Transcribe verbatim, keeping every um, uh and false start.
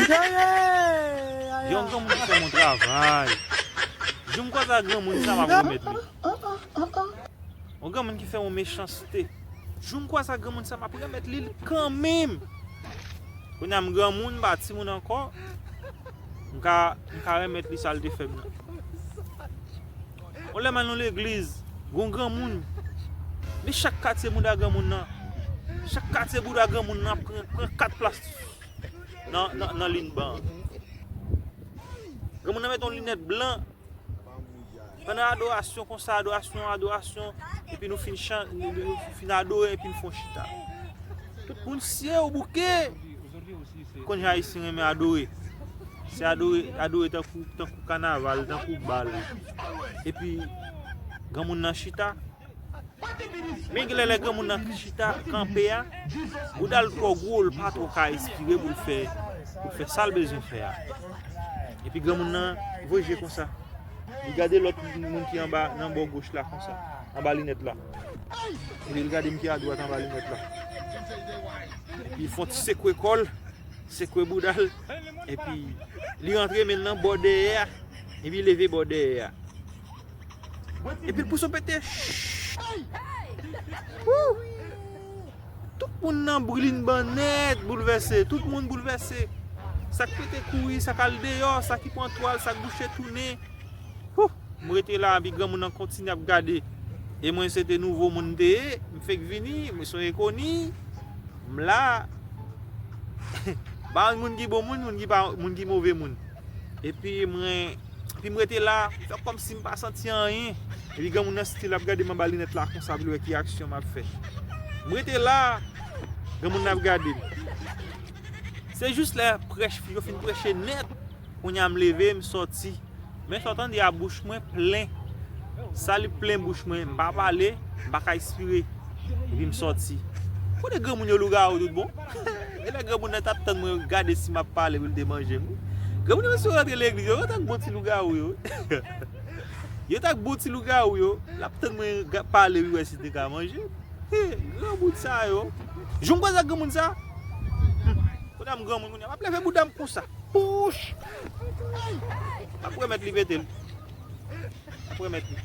Gen yon granmoun ki fè m yon travay. Jou m kwaze ak granmoun sa, m ap remèt li. Yon granmoun ki fè m yon mechanste. Jou m kwaze ak granmoun sa, m ap remèt li l kanmenm. Kounye a m granmoun, m pa timoun ankò. M ka, m ka remèt li sa l te fè m nan. Yon lè m al nan legliz, gon granmoun. Men chak katye bouda granmoun nan. Chak katye bouda granmoun nan pran, pran kat plas nan, nan, nan liy ban an. Granmoun nan met yon linèt blan. Pandan adorasyon konsa, adorasyon, adorasyon, epi nou fin chan, nou, nou fin adore, epi n fon chita. Tout moun siye ou bouke. Konn jan Ayisyen renmen adore. Se adore, adore tankou, tankou kanaval, tankou bal. Epi, granmoun nan chita. Men gen lè, lè granmoun nan chita, kanpe a, bouda l twò gwo, l pa twò ka espire pou l fè, pou l fè sa l bezwen fè a. Epi granmoun nan voye je konsa. Li gade lòt moun ki anba, nan bò goch la konsa, anba linèt la. Epi l gade m ki adwat anba linèt la. Epi l fè yon ti sekwe kò l, sekwe bouda l. Epi li rantre men l nan bò dèyè a. Epi l leve bò dèyè a. Epi l pouse yon pete. Wou! Tout moun nan brilin ban nèt, boulvèse. Tout moun boulvèse. Sa k pete kouri, sa k al deyò, sa ki pran twal, sa k bouche tounen. Wou! M rete la, epi granmoun nan kontinye ap gade. E mwen, se te nouvo moun m te ye, m fenk vini, mwen se yon enkoni. M la. Pa moun ki bon moun, moun ki pa, moun ki move moun. Epi mwen, epi m rete la, m fè kòmsi m pa santi anyen. Epi granmoun nan still ap gade m anba linèt la konsa pou l wè ki aksyon m ap fè. M rete la, granmoun nan ap gade m. Se jis lè prèch, yo fin preche nèt, kounye a m leve, m sòti. Men sa w tande a, bouch mwen plen. Saliv plen bouch mwen, m pa pale, m pa ka espire. Epi m sòti. Kote granmoun yo lougawou tout bon? E lè granmoun nan t ap tann mwen gade si m ap pale pou l te manje m. Granmoun yo si yo rantre legliz, yo rantre ak bon ti lougawou yo. Yo t ak bon ti lougawou yo. L ap tann mwen ga- pale pou l wè si l te ka manje m. He, granmoun sa yo. Jou m kwaze ak granmoun sa. Hmm. Kounye a m granmoun kounye a. M ap leve bouda m konsa. Pouch! M ap remèt li pete l. M ap remèt li.